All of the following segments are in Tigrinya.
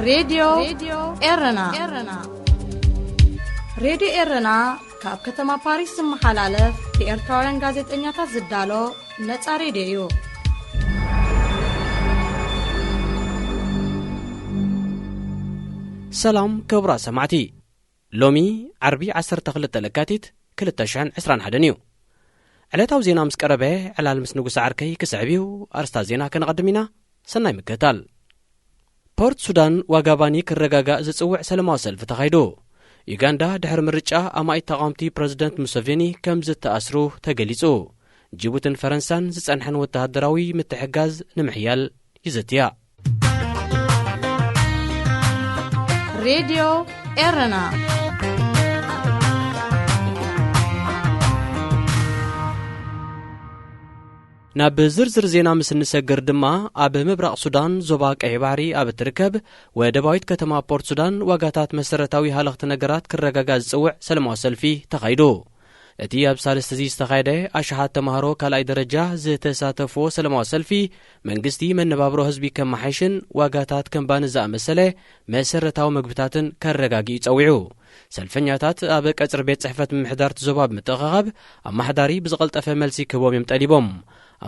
ሬድዮ ኤረና። ሬድዮ ኤረና ካብ ከተማ ፓሪስ ዝመሓላለፍ ብኤርትራውያን ጋዜጠኛታት ዝዳሎ ነጻ ሬድዮ እዩ። ሰላም ክቡራት ሰማዕቲ፣ ሎሚ ዓርቢ ዓሰርተ ክልተ ለካቲት ክልተ ሽሕን ዕስራን ሓደን እዩ። ዕለታዊ ዜና ምስ ቀረበ ዕላል ምስ ንጉስ ዓርከይ ክስዕብ እዩ። ኣርስታት ዜና ከነቐድም ኢና። ሰናይ ምክትታል። ፖርት ሱዳን ዋጋባኒ ክረጋጋእ ዝጽውዕ ሰለማዊ ሰልፊ ተኻይዱ። ዩጋንዳ ድሕሪ ምርጫ ኣማኢት ተቓወምቲ ፕረዚደንት ሙሰቬኒ ከም ዝተኣስሩ ተገሊጹ። ጅቡትን ፈረንሳን ዝጸንሐን ወተሃደራዊ ምትሕጋዝ ንምሕያል ይዝትያ። ሬድዮ ኤረና። ናብ ዝርዝር ዜና ምስ እንሰግር ድማ፣ ኣብ ምብራቕ ሱዳን ዞባ ቀይሕ ባሕሪ ኣብ እትርከብ ወደባዊት ከተማ ፖርት ሱዳን ዋጋታት መሰረታዊ ሃለኽቲ ነገራት ክረጋጋእ ዝጽውዕ ሰለማዊ ሰልፊ ተኻይዱ። እቲ ኣብ ሳልስቲ እዚ ዝተኻየደ ኣሽሓት ተማሃሮ ካልኣይ ደረጃ ዝተሳተፍዎ ሰለማዊ ሰልፊ፣ መንግስቲ መነባብሮ ህዝቢ ከመሓይሽን ዋጋታት ከም ባኒ ዝኣመሰለ መሰረታዊ መግብታትን ከረጋግእ እዩ ጸዊዑ። ሰልፈኛታት ኣብ ቀጽሪ ቤት ጽሕፈት ምምሕዳር እቲ ዞባ ብምትእኻኻብ፣ ኣመሓዳሪ ብዝቐልጠፈ መልሲ ክህቦም እዮም ጠሊቦም።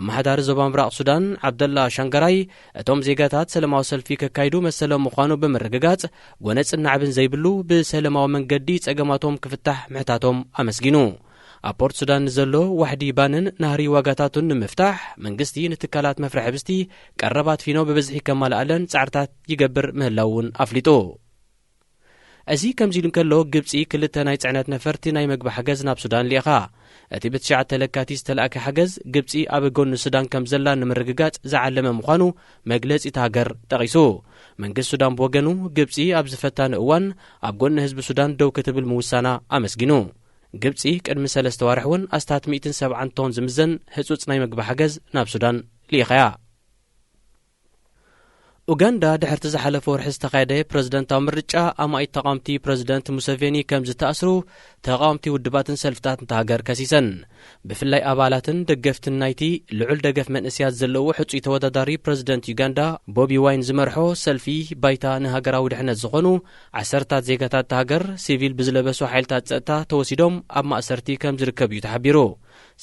ኣመሓዳሪ ዞባ ምብራቕ ሱዳን ዓብደላ ሻንገራይ፣ እቶም ዜጋታት ሰለማዊ ሰልፊ ከካይዱ መሰሎም ምዃኑ ብምርግጋጽ፣ ጎነጽን ናዕብን ዘይብሉ ብሰለማዊ መንገዲ ጸገማቶም ክፍታሕ ምሕታቶም ኣመስጊኑ። ኣብ ፖርት ሱዳን ንዘሎ ዋሕዲ ባንን ናህሪ ዋጋታቱን ንምፍታሕ፣ መንግስቲ ንትካላት መፍረ ሕብስቲ ቀረባት ፊኖ ብብዝሒ ከማልኣለን ጻዕርታት ይገብር ምህላው እውን ኣፍሊጡ። እዚ ከምዚ ኢሉ እንከሎ፣ ግብጺ ክልተ ናይ ጽዕነት ነፈርቲ ናይ መግቢ ሓገዝ ናብ ሱዳን ልኢኻ። እቲ ብትሽዓተ ለካቲት ዝተላእከ ሓገዝ፣ ግብጺ ኣብ ጎኒ ሱዳን ከም ዘላ ንምርግጋጽ ዝዓለመ ምዃኑ መግለጺ እታ ሃገር ጠቒሱ። መንግስቲ ሱዳን ብወገኑ፣ ግብጺ ኣብ ዝፈታኒ እዋን ኣብ ጎኒ ህዝቢ ሱዳን ደው ክትብል ምውሳና ኣመስጊኑ። ግብጺ ቅድሚ ሰለስተ ዋርሕ እውን ኣስታት ሚእትን ሰብዓን ቶን ዝምዘን ህጹጽ ናይ መግቢ ሓገዝ ናብ ሱዳን ልኢኻያ። ኡጋንዳ ድሕርቲ ዝሓለፈ ወርሒ ዝተኻየደ ፕረዚደንታዊ ምርጫ ኣማኢት ተቓወምቲ ፕረዚደንት ሙሰቬኒ ከም ዝተኣስሩ ተቓወምቲ ውድባትን ሰልፍታትን እታ ሃገር ከሲሰን። ብፍላይ ኣባላትን ደገፍትን ናይቲ ልዑል ደገፍ መንእሰያት ዘለዎ ሕጹይ ተወዳዳሪ ፕረዚደንት ዩጋንዳ ቦቢ ዋይን ዝመርሖ ሰልፊ ባይታ ንሃገራዊ ድሕነት ዝኾኑ ዓሰርታት ዜጋታት እታ ሃገር ሲቪል ብዝለበሱ ሓይልታት ጸጥታ ተወሲዶም ኣብ ማእሰርቲ ከም ዝርከብ እዩ ተሓቢሩ።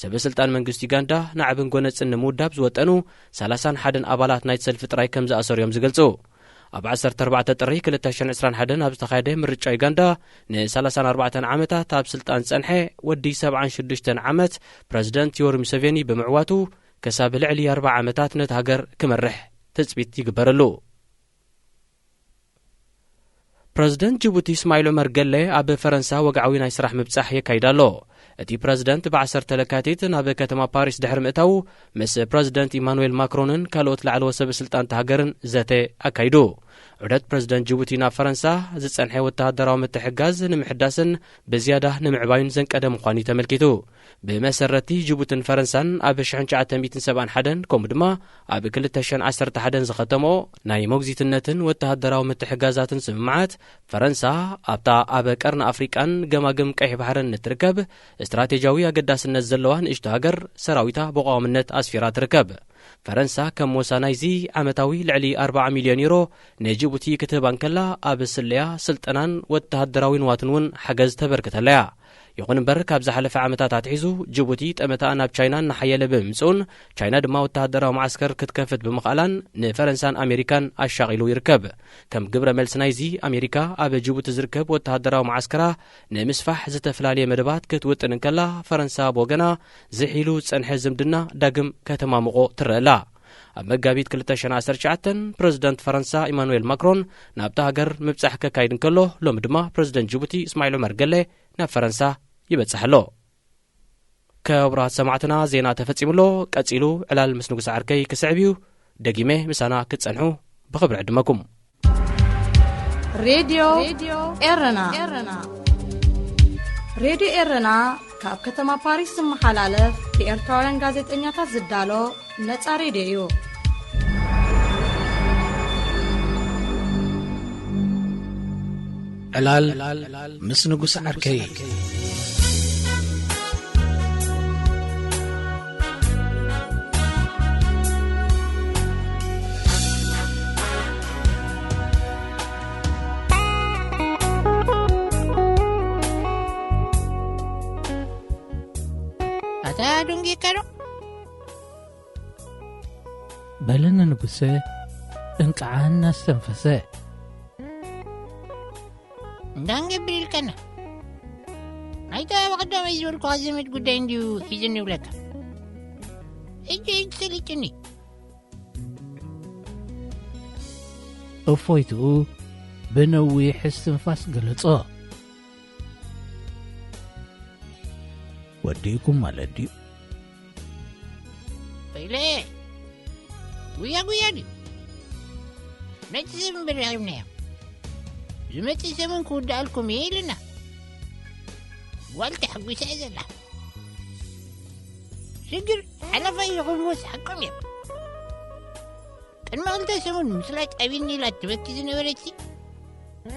ሰበ ስልጣን መንግስቲ ዩጋንዳ ናዕብን ጎነጽን ንምውዳብ ዝወጠኑ ሰላሳን ሓደን ኣባላት ናይቲ ሰልፊ ጥራይ ከም ዝኣሰሩ እዮም ዝገልጹ። ኣብ ዓሰርተ ኣርባዕተ ጥሪ ክልተ ሽሕን ዕስራን ሓደን ኣብ ዝተኻየደ ምርጫ ዩጋንዳ ንሰላሳን ኣርባዕተን ዓመታት ኣብ ስልጣን ዝጸንሐ ወዲ ሰብዓን ሽዱሽተን ዓመት ፕረዚደንት ዮወሪ ሙሰቬኒ ብምዕዋቱ፣ ክሳብ ልዕሊ ኣርብዓ ዓመታት ነቲ ሃገር ክመርሕ ትጽቢት ይግበረሉ። ፕረዚደንት ጅቡቲ እስማዒል ዑመር ገለ ኣብ ፈረንሳ ወግዓዊ ናይ ስራሕ ምብጻሕ የካይድ ኣሎ። እቲ ፕረዚደንት ብዓሰርተ ለካቲት ናብ ከተማ ፓሪስ ድሕሪ ምእታዉ፣ ምስ ፕረዚደንት ኢማኑኤል ማክሮንን ካልኦት ላዕለዎት ሰበ ስልጣን እታ ሃገርን ዘተ ኣካይዱ። ዑደት ፕረዚደንት ጅቡቲ ናብ ፈረንሳ፣ ዝጸንሐ ወተሃደራዊ ምትሕግጋዝ ንምሕዳስን ብዝያዳ ንምዕባዩን ዘንቀደ ምዃኑ እዩ ተመልኪቱ። ብመሰረትቲ ጅቡትን ፈረንሳን ኣብ ሽሕን ትሽዓተ ሚእትን ሰብዓን ሓደን፣ ከምኡ ድማ ኣብ ክልተ ሽሕን ዓሰርተ ሓደን ዝኸተምኦ ናይ ሞግዚትነትን ወተሃደራዊ ምትሕግጋዛትን ስምምዓት፣ ፈረንሳ ኣብታ ኣብ ቀርኒ ኣፍሪቃን ገማግም ቀይሕ ባሕርን እትርከብ ስትራቴጂያዊ ኣገዳስነት ዘለዋ ንእሽቶ ሃገር ሰራዊታ ብቐዋምነት ኣስፊራ ትርከብ። ፈረንሳ ከም ሞሳ ናይዚ ዓመታዊ ልዕሊ ኣርባዓ ሚልዮን ዩሮ ንጅቡቲ ክትህባ እንከላ፣ ኣብ ስለያ፣ ስልጠናን ወተሃደራዊ ንዋትን እውን ሓገዝ ተበርክተላ እያ። ይኹን እምበር፣ ካብ ዝሓለፈ ዓመታት ኣትሒዙ ጅቡቲ ጠመተኣ ናብ ቻይና እናሓየለ ብምምጽኡን፣ ቻይና ድማ ወተሃደራዊ መዓስከር ክትከፍት ብምኽኣላን ንፈረንሳን ኣሜሪካን ኣሻቒሉ ይርከብ። ከም ግብረ መልሲ ናይዚ፣ ኣሜሪካ ኣብ ጅቡቲ ዝርከብ ወተሃደራዊ መዓስከራ ንምስፋሕ ዝተፈላለየ መደባት ክትውጥን እንከላ፣ ፈረንሳ ብወገና ዝሒሉ ዝጸንሐ ዝምድና ዳግም ከተማምቖ ትረአ ኣላ። ኣብ መጋቢት ክልተ ሽሕን ዓሰርተ ትሽዓተን ፕረዚደንት ፈረንሳ ኢማኑኤል ማክሮን ናብታ ሃገር ምብጻሕ ከካይድ እንከሎ፣ ሎሚ ድማ ፕረዚደንት ጅቡቲ እስማዒል ዑመር ገለ ናብ ፈረንሳ ይበጽሕ ኣሎ። ክቡራት ሰማዕትና፣ ዜና ተፈጺሙ ኣሎ። ቀጺሉ ዕላል ምስ ንጉስ ዓርከይ ክስዕብ እዩ። ደጊመ ምሳና ክትጸንሑ ብኽብሪ ዕድመኩም። ሬድዮ ኤረና። ሬድዮ ኤረና ካብ ከተማ ፓሪስ ዝመሓላለፍ ብኤርትራውያን ጋዜጠኛታት ዝዳሎ ነጻ ሬድዮ እዩ። ዕላል ምስ ንጉስ ዓርከይ። ጌካ ዶ? በለ ንንጉሰ እንቃዓ እናስተንፈሰ። እንዳንገብር ኢልከና። ናይታ ብቐዳማይ ዝበልኩኻ ዘመድ ጉዳይ እንድዩ ሒዝኒ ይብለካ። ሕጂ፣ ሕጂ ሰሊጥኒ። እፎይትኡ ብነዊሕ እስትንፋስ ገለጾ። ወዲእኩም ማለት ድዩ? ኢለ፣ ጉያ ጉያ ድዩ? ነቲ ሰብ እምበር ረኺብናዮ። ዝመጽእ ሰሙን ክውድኣልኩም እየ ኢልና። ጓል ተሓጒሳ እየ ዘላ። ሽግር ሓላፋይ ይኹን ሞት ሓቆም እዮም። ቅድሚ ክልተ ሰሙን ምስላ ጠቢኒ ኢላ ትበኪ ዝነበረትሲ፣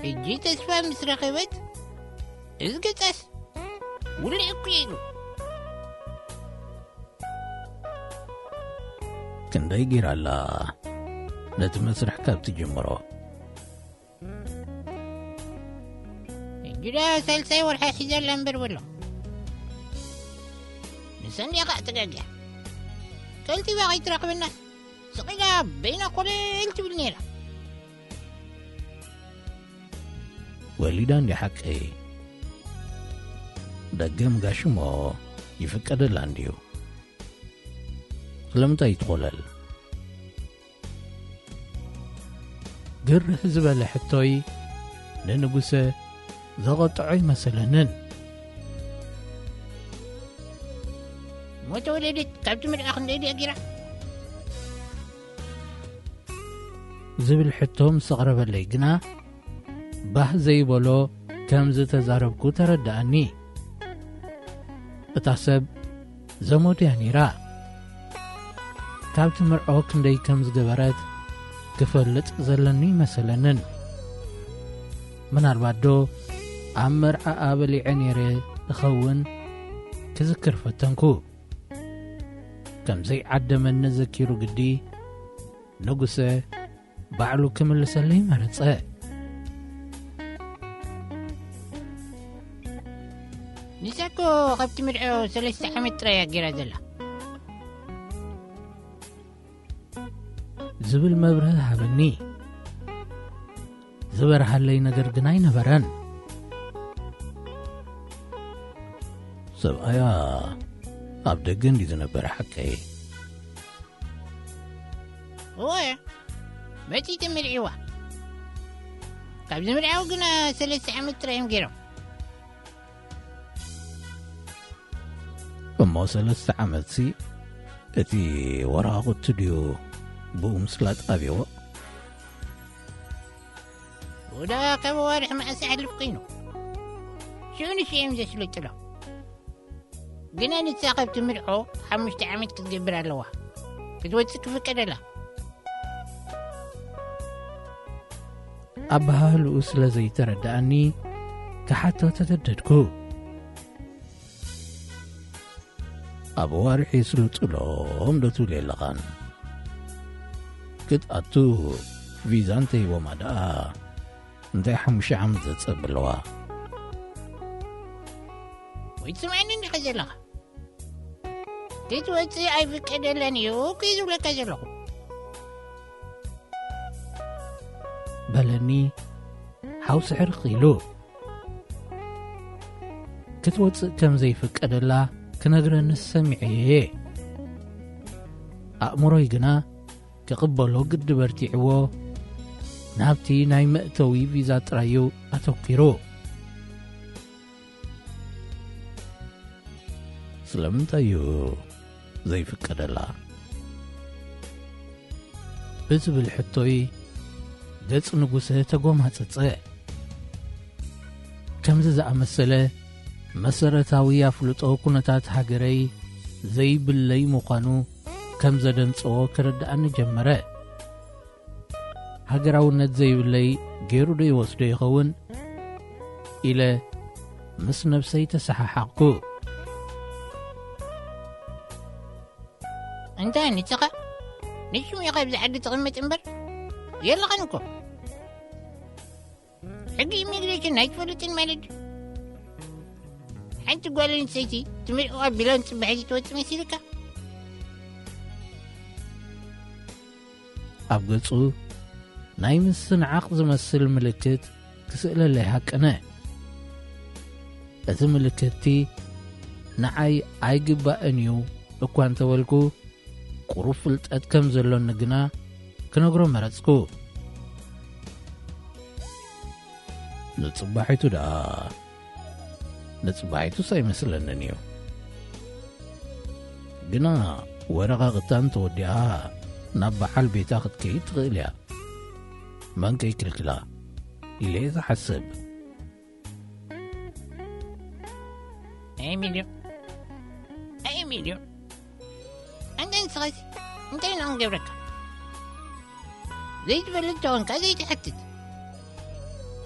ሕጂ ተስፋ ምስ ረኸበት፣ እዚ ገጻስ ውልዕ እኮ ኢሉ። ክንደይ ጌራ ኣላ ነቲ መስርሕ ካብ ትጅምሮ? ሕጂ ደኣ ሳልሳይ ወርሓ ሒዛ ኣላ እምበር በሎ። ንሰንዴ ኸኣ ተጋግያ። ቀልጢፋ ከይትረኽበና ስቕ ኢላ በይና ኮለል ትብል ነይራ። ወሊዳ እንዲ ሓቀይ? ደገ ምጋሽ እሞ ይፍቀደላ እንድዩ። ስለምንታይ ትኾለል? ግርህ ዝበለ ሕቶይ ንንጉሰ ዘቐጥዖ ኣይመሰለንን። ሞተ ወለደት ካብቲ ምድዓ ክንደይ ድያ ጌራ? ዝብል ሕቶ ምስ ኣቕረበለይ ግና፣ ባህ ዘይበሎ ከም ዝተዛረብኩ ተረድኣኒ። እታ ሰብ ዘመዱ እያ ነይራ። ካብቲ ምርዖ ክንደይ ከም ዝገበረት ክፈልጥ ዘለኒ ይመሰለንን። ምናልባት ዶ ኣብ መርዓኣ በሊዐ ነይረ እኸውን ክዝክር ፈተንኩ። ከም ዘይዓደመኒ ዘኪሩ ግዲ፣ ንጉሰ ባዕሉ ክምልሰለይ መረጸ። ንሳ እኮ ካብቲ ምድዖ ሰለስተ ዓመት ጥራይ እያ ጌራ ዘላ። ዝብል መብርሂ ሃበኒ። ዝበርሃለይ ነገር ግን ኣይነበረን። ሰብኣያ ኣብ ደገ እንዲ ዝነበረ ሓቀይ? እወ፣ መጺ ተመርዒዋ። ካብ ዝምርዓው ግና ሰለስተ ዓመት ጥራይ እዮም ገይሮም። እሞ ሰለስተ ዓመትሲ እቲ ወራቑቲ ድዩ ብኡ ምስላጥ ኣብዎ? ወዳ ካብ ኣዋርሕ መዓስ ይሓልፍ ኮይኑ? ሽዑ ንሽዑ እዮም ዘስልጥሎ። ግና ንሳ ካብቲ ምርዖ ሓሙሽተ ዓመት ክትገብር ኣለዋ። ክትወጽእ ክፍቀደላ። ኣበሃህልኡ ስለ ዘይተረድኣኒ ክሓቶ ተገደድኩ። ኣብ ኣዋርሕ የስልጡሎም ዶ ትብል የለኻን? ክትኣቱ ቪዛ እንተሂቦማ ደኣ እንታይ ሓሙሽተ ዓመት ዘጸብ ኣለዋ? ወይ ትስምዐኒ እንዲኻ ዘለኻ? ክትወጽእ ኣይፍቀደለን እዩ እኮ እዩ ዝብለካ ዘለኹ። በለኒ ሓው ስሕር ኢሉ። ክትወጽእ ከም ዘይፍቀደላ ክነግረኒ ሰሚዐ እየ። ኣእምሮይ ግና ክቕበሎ ግዲ በርቲዕዎ ናብቲ ናይ መእተዊ ቪዛ ጥራይ እዩ ኣተኲሩ። ስለምንታይ እዩ ዘይፍቀደላ? ብዝብል ሕቶይ ገጽ ንጉሰ ተጎማጸጸ። ከምዚ ዝኣመሰለ መሰረታዊ ኣፍልጦ ኩነታት ሃገረይ ዘይብለይ ምዃኑ ከም ዘደንጸዎ ክርድኣኒ ጀመረ። ሃገራውነት ዘይብለይ ገይሩ ዶ ይወስዶ ይኸውን? ኢለ ምስ ነብሰይ ተሰሓሓቕኩ። እንታይ ንስኻ ንሽሙ ኢኻ ኣብዚ ዓዲ ትቕመጥ እምበር የለኻን እኮ። ሕጊ ኢሚግሬሽን ኣይትፈልጥን ማለት ድዩ? ሓንቲ ጓል ኣንስተይቲ ትምልእዋ ቢላን ጽባሒቲ ትወጽእ መሲልካ? ኣብ ገጹ ናይ ምስንዓቕ ዝመስል ምልክት ክስእለለይ ሃቀነ። እቲ ምልክትቲ ንዓይ ኣይግባእን እዩ እኳ እንተበልኩ፣ ቁሩብ ፍልጠት ከም ዘሎኒ ግና ክነግሮ መረጽኩ። ንጽባሒቱ ደኣ? ንጽባሒቱስ ኣይመስለንን እዩ። ግና ወረቓቕታ እንተወዲኣ ናብ በዓል ቤታ ክትከይድ ትኽእል እያ። መን ከይክልክላ ኢለ እየ ዝሓስብ። ኤሚልዮ፣ ኤሚልዮ፣ እንደ ንስኻሲ እንታይ ኢና ክንገብረካ? ዘይትፈልጥ ተኾንካ ዘይትሓትት።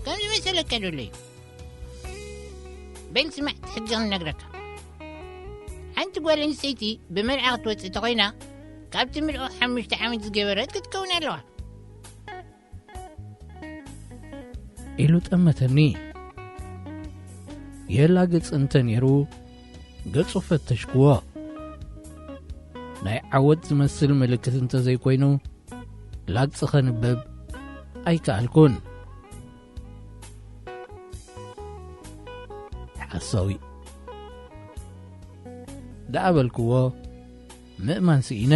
ከምዚ መሰለካ ዶ ኣሎ እዩ? በል ስማዕ፣ እቲ ሕጊ ክንነግረካ። ሓንቲ ጓል ኣንስተይቲ ብመርዓ ክትወጽእ ተኾይና፣ ካብቲ ምልኦ ሓሙሽተ ዓመት ዝገበረት ክትከውን ኣለዋ። ኢሉ ጠመተኒ። የላ ገጽ እንተ ነይሩ፣ ገጹ ፈተሽክዎ። ናይ ዓወት ዝመስል ምልክት እንተ ዘይኮይኑ፣ ላግጺ ኸንብብ ኣይከኣልኩን። ሓሳዊ ደኣ በልክዎ፣ ምእማን ስኢነ።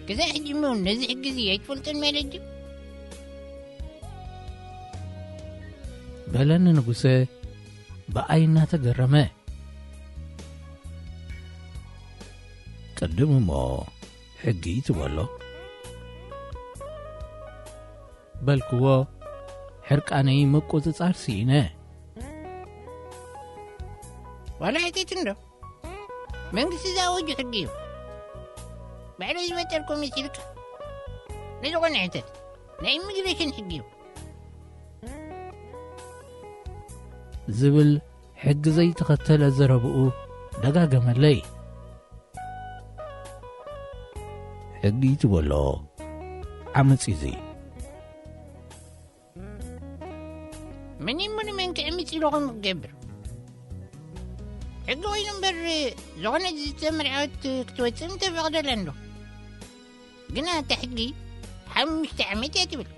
ክሳዕ ሕጂ እሞ ነዚ ሕጊ እዚ ኣይትፈልጦን ማለት ድዩ? በለኒ ንጉሰ ብኣይ እናተገረመ። ቅድም እሞ ሕጊ ትበሎ በልክዎ፣ ሕርቃነይ ምቁጽጻር ስኢነ። ዋላ ሕተት እንዶ፣ መንግስቲ ዝኣወጆ ሕጊ እዩ። ባዕለይ ዝፈጠርኩም መሲልካ ንዝኾነ ሕተት፣ ናይ ኢሚግሬሽን ሕጊ እዩ። ዝብል ሕጊ ዘይተኸተለ ዘረብኡ ደጋገመለይ። ሕጊ ትበሎ ዓመጽ እዩ እዚ። ምን እዩ ምን መን ክዕምጽ ኢሉ ከምኡ ክገብር? ሕጊ ኮይኑ እምበር፣ ዝኾነት ዝተመርዐወት ክትወጽእ ምተፈቕደላ እንዶ። ግና እታ ሕጊ ሓሙሽተ ዓመት እያ ትብል።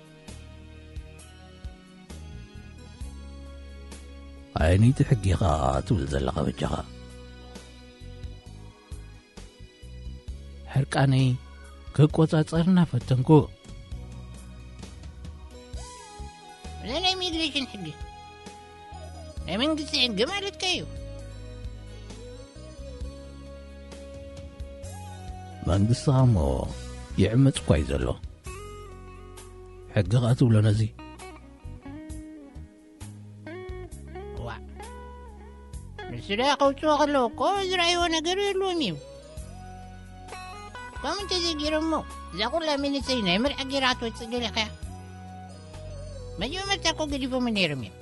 ኣየነይቲ ሕጊ ኢኻ ትብል ዘለኻ በጃኻ? ሕርቃነይ ክቆጻጸር እናፈተንኩ። እዛ ናይ ኢሚግሬሽን ሕጊ፣ ናይ መንግስቲ ሕጊ ማለትካ እዩ። መንግስቲ እሞ ይዕመጽ እኳ እዩ ዘሎ። ሕጊ ኸኣ ትብሎ ነዚ? ዋእ፣ ንሱ ደኣ ከውጽኦ ከለዉ እኮ ዝረኣይዎ ነገር የልዎም እዩ። ከምኡ እንተዘይገይሮም እሞ፣ እዛ ኩላ መንእሰይ ናይ መርዓ ገይራ ክትወጽእ ደሊኻያ? መጀመርታ እኮ ገዲፎም ነይሮም እዮም።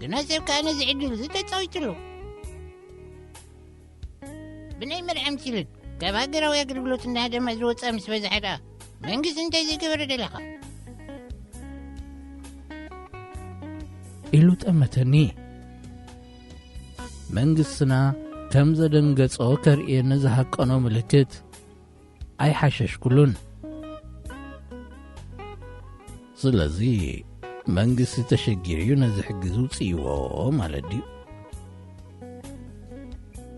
ግና ሰብ ከኣ ነዚ ዕድል እዚ ተጻዊቱሉ። ብናይ መርዓ ኣምሲልን ካብ ሃገራዊ ኣገልግሎት እንዳሃደማ ዝወፅኣ ምስ በዝሐ ደኣ መንግስቲ እንታይ ዘይገበረ ደለኻ? ኢሉ ጠመተኒ። መንግስትና ከም ዘደንገጾ ከርእየኒ ዝሃቀኖ ምልክት ኣይሓሸሽኩሉን። ስለዚ መንግስቲ ተሸጊሩ እዩ ነዚ ሕጊ ዝውፅእዎ ማለት ድዩ?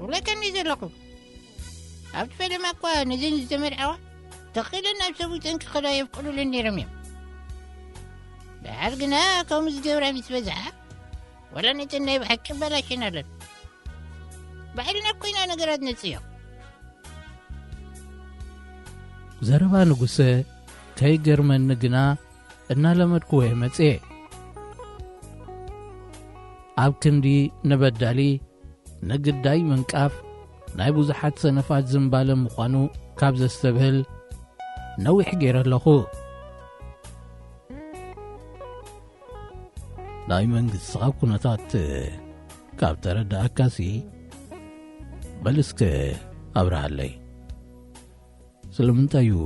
እብለካ እንዲ ዘለኹ ኣብቲ ፈለማ እኳ ነዘን ዝተመርዓዋ ተኺለን ናብ ሰብኡተን ክኸዳ የፍቅዱለን ነይሮም እዮም። ደሓር ግና ከምኡ ዝገብራ ምስ በዝሓ፣ ወላ ነተን ናይ ብሓቂ በላሽን ኣለን። ባዕልና ኮይና ነገራት ነጽዮ። ዘረባ ንጉሰ ከይገርመኒ ግና እናለመድኩዎ እየ መጽየ። ኣብ ክንዲ ንበዳሊ ንግዳይ ምንቃፍ ናይ ብዙሓት ሰነፋት ዝንባለ ምዃኑ ካብ ዘስተብህል ነዊሕ ገይረ ኣለኹ። ናይ መንግስትኻ ኩነታት ካብ ተረዳእካሲ፣ በል እስከ ኣብርሃለይ። ስለምንታይ እዩ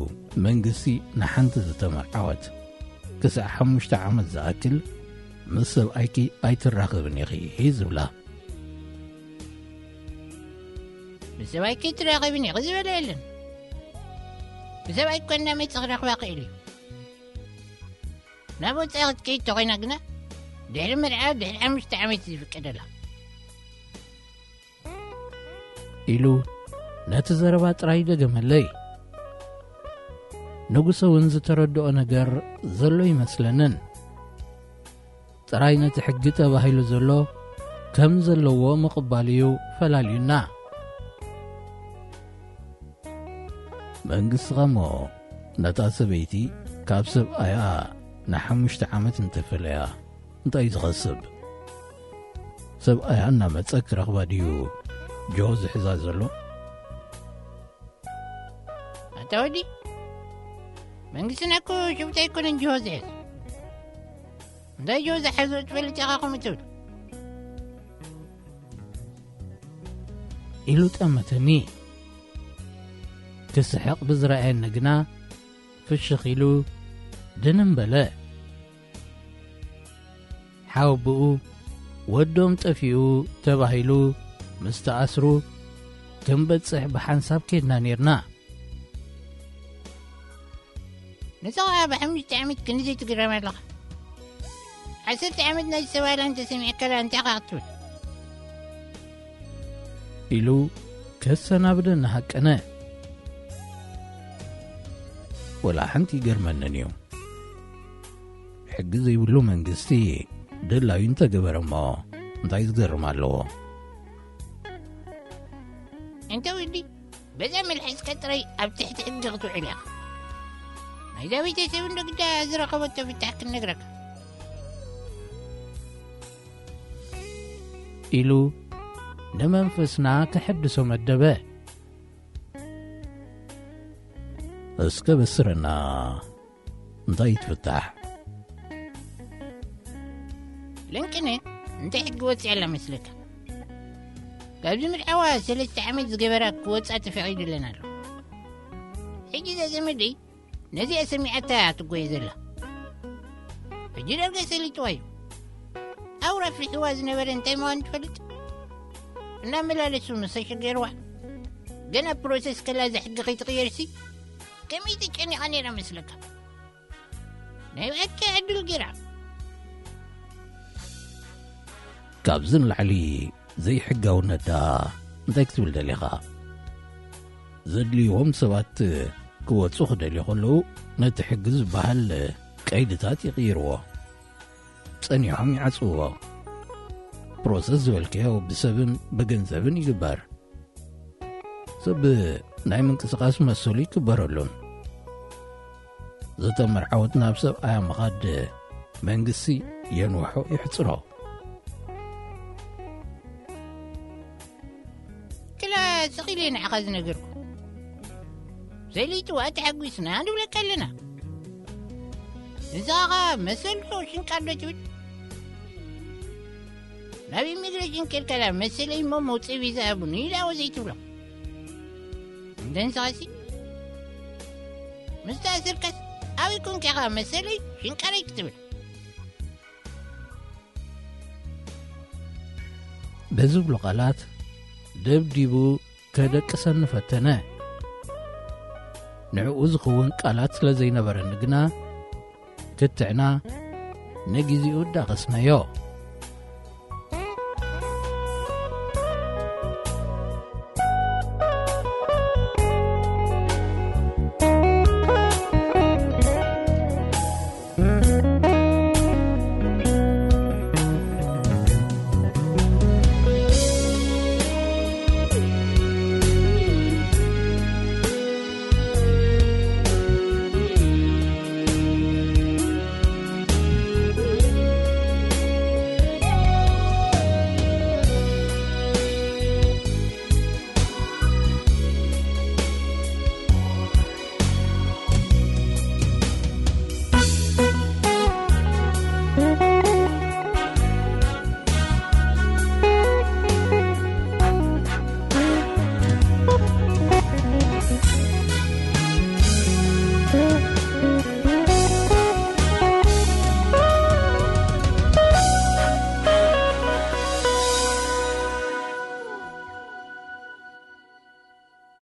መንግስቲ ንሓንቲ ዝተመርዓወት ክሳዕ ሓሙሽተ ዓመት ዝኣክል ምስ ሰብኣይኪ ኣይትራኸብን ኢኺ ዝብላ? ምስ ሰብኣይኪ ትራኸብን ኢኺ ዝበለ የለን። ብሰብኣይ እኮ እናመጸ ክረኽባ ክእል እዩ። ናብ ወጻኢ ክትከይድ ተኾይና ግና ድሕሪ መርዓ ድሕሪ ሓሙሽተ ዓመት እዩ ዝፍቀደላ። ኢሉ ነቲ ዘረባ ጥራይ ደገመለይ። ንጉሰ እውን ዝተረድኦ ነገር ዘሎ ይመስለንን። ጥራይ ነቲ ሕጊ ተባሂሉ ዘሎ ከም ዘለዎ ምቕባል እዩ ፈላልዩና። መንግስትኻ እሞ ነታ ሰበይቲ ካብ ሰብኣያ ንሓሙሽተ ዓመት እንተፈለያ እንታይ ዝኸስብ? ሰብኣያ እናመጸ ክረኽባ ድዩ ጆ ዝሕዛ ዘሎ? ኣታ ወዲ፣ መንግስትና እኮ ሽፍታ ኣይኮነን ጅሆ ዝሕዝ። እንታይ ጅሆ ዝሓዞ ትፈልጥ ኢኻ ከምኡ ትብል? ኢሉ ጠመተኒ። ክስሕቕ ብዝረኣየኒ ግና ፍሽኽ ኢሉ ድንም በለ። ሓወቦኡ ወዶም ጠፊኡ ተባሂሉ ምስ ተኣስሩ ክንበጽሕ ብሓንሳብ ኬድና ኔርና። ንስኻ ብሓሙሽተ ዓመት ክንዲ ዘይትግረም ኣለኻ። ዓሰርተ ዓመት ናይ ዝተባህላ እንተሰሚዕካ ደኣ እንታይ ኢኻ ክትብል? ኢሉ ከሰናብደና ሃቀነ። ወላ ሓንቲ ይገርመንን እዩ። ሕጊ ዘይብሉ መንግስቲ ድላዩ እንተገበረ እሞ እንታይ ዝገርም ኣለዎ? እንተ ወዲ፣ በዛ መልሓስካ ጥራይ ኣብ ትሕቲ ሕጊ ክትውዕል ኢኻ። ናይዛ ቤተሰብ እንዶ ግዳ ዝረኸበቶ ፍታሕ ክንነግረካ። ኢሉ ንመንፈስና ከሐድሶ መደበ። እስከ በስረና፣ እንታይ ትፍታሕ? ለንቅነ እንታይ ሕጊ ወፂኣ ኣላ መስለካ? ካብዚ ምድዓዋ ሰለስተ ዓመት ዝገበራ ክወፃ ተፈቒዱለን ኣሎ። ሕጂ እዛ ዘመደይ ነዚኣ ሰሚዓታ እያ ትጎየ ዘላ። ሕጂ ዳርጋ ሰሊጥዋ እዩ። ኣውራ ፍሒዋ ዝነበረ እንታይ ምዃኑ ትፈልጥ? እናመላለሱ ምስ ኣሸገርዋ፣ ገና ፕሮሰስ ከላ እዛ ሕጊ ከይትቕየርሲ፣ ከመይ ተጨኒቓ ነይራ መስለካ? ናይ ብኣኪ ዕድል ገይራ። ካብዚ ንላዕሊ ዘይሕጋውነት ደኣ እንታይ ክትብል ደሊኻ? ዘድልይዎም ሰባት ክወጹ ክደልዩ ከለዉ፣ ነቲ ሕጊ ዝበሃል ቀይድታት ይቕይርዎ። ጸኒሖም ይዓጽውዎ። ፕሮሰስ ዝበልክዮ ብሰብን ብገንዘብን ይግበር። ሰብ ናይ ምንቅስቓስ መሰሉ ይክበረሉን። ዝተመርዓወት ናብ ሰብኣያ ምኻድ መንግስቲ የንውሖ ይሕጽሮ። ክላ ስቕ ኢለ ንዓኻ ዝነገርኩ። ዘይለይትዋ ተሓጒስና ንብለካ ኣለና። ንስኻ ኸኣ መሰል ዶ ሽንቃር ዶ ትብል? ናብ ኢሚግሬሽን ከድካ ደኣ መሰለይ እሞ መውጽኢ ቪዛ ሃቡኒ ኢላዎ ዘይትብሎ? እንተ ንስኻሲ ምስ ተኣሰርካስ ኣበይ ኮንካ ኢኻ መሰለይ ሽንቃረይ ክትብል? ብዝብሉ ቃላት ደብዲቡ ከደቅሰኒ ፈተነ። ንዕኡ ዝኸውን ቃላት ስለ ዘይነበረኒ ግና፣ ክትዕና ንግዜኡ ዳቐስናዮ።